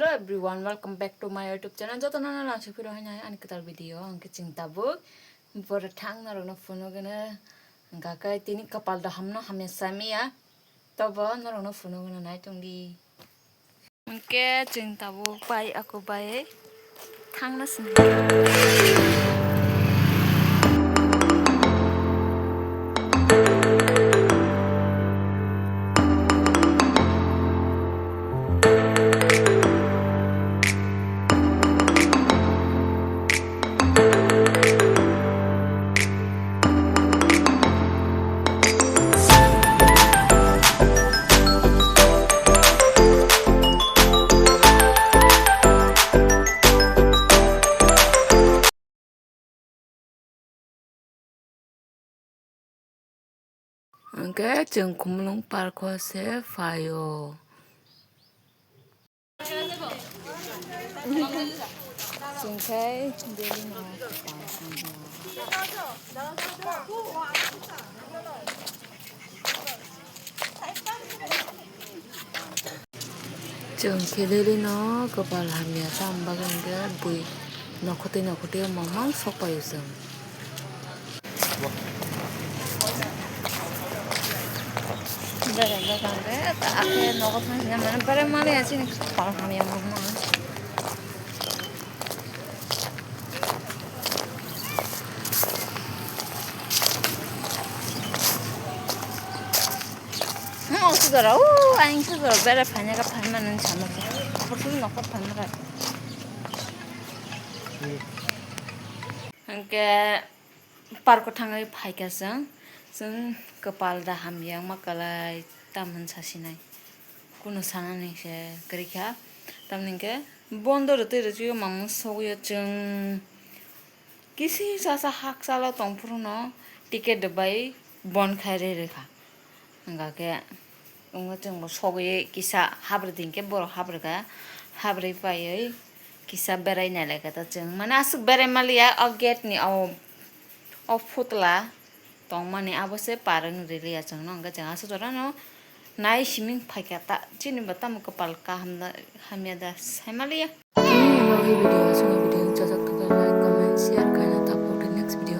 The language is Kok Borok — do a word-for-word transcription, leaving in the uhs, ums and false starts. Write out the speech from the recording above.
Everyone, welcome back to my YouTube channel. Joto no nang sipiro hai nai ani kwtal video, ang khe chwng tabuk bora thang norok no phunuk gana, hwnkha khe tini kapal da hamno hamya samiya, tobo norok no phunuk gana nai tongdi. Hwnkhe chwng tabuk bai ako bai thangna sini. Hwnkhe chwng Khumulwng park o se phaio. Chwng khe daily no. Chwng khe daily no kwpal hamya, tamni bagwi hwnkhe bui nokhotwi nokhotwi mamang sok paio chwng. Bere bere bere ta akhe nogo thang sina mane bere mali ya chini kwpal hamya mamang. Hmm, o sudara, o, ayang sudara, bere phaina ka phaima nang sama. Apo tuli nokot phaima ka. Hwnkhe park o thangwi phaikha chwng, chwng kwpal da hamya wngma kwlai, tamoni sasinai. Kunu sanani se kwrwi kha. Tamni hwnkhe bondo rwtwi rwtwi o mamung sogwi o chwng. Kisi sasa hakchalo tongphuru no ticket rwbai bon khai rwi rwkha. Hwnkha khe wngkha chwngbo sogwi kisa habrwi di hinkhe borok habrwkha, habrwi paiwi kisa berai nai laikha ta chwng. Mane aswk berai maliya o gate ni o, o phutla tongmani abo se parwng riliya chwngno, hwnkhe chwng aswk jorano nai siming phaikha ta chini bo tamo kwpal kaham da hamya da sai maliya. Tini ani video aswk video chajak thokha, like, comment, share khaina tapok di next video.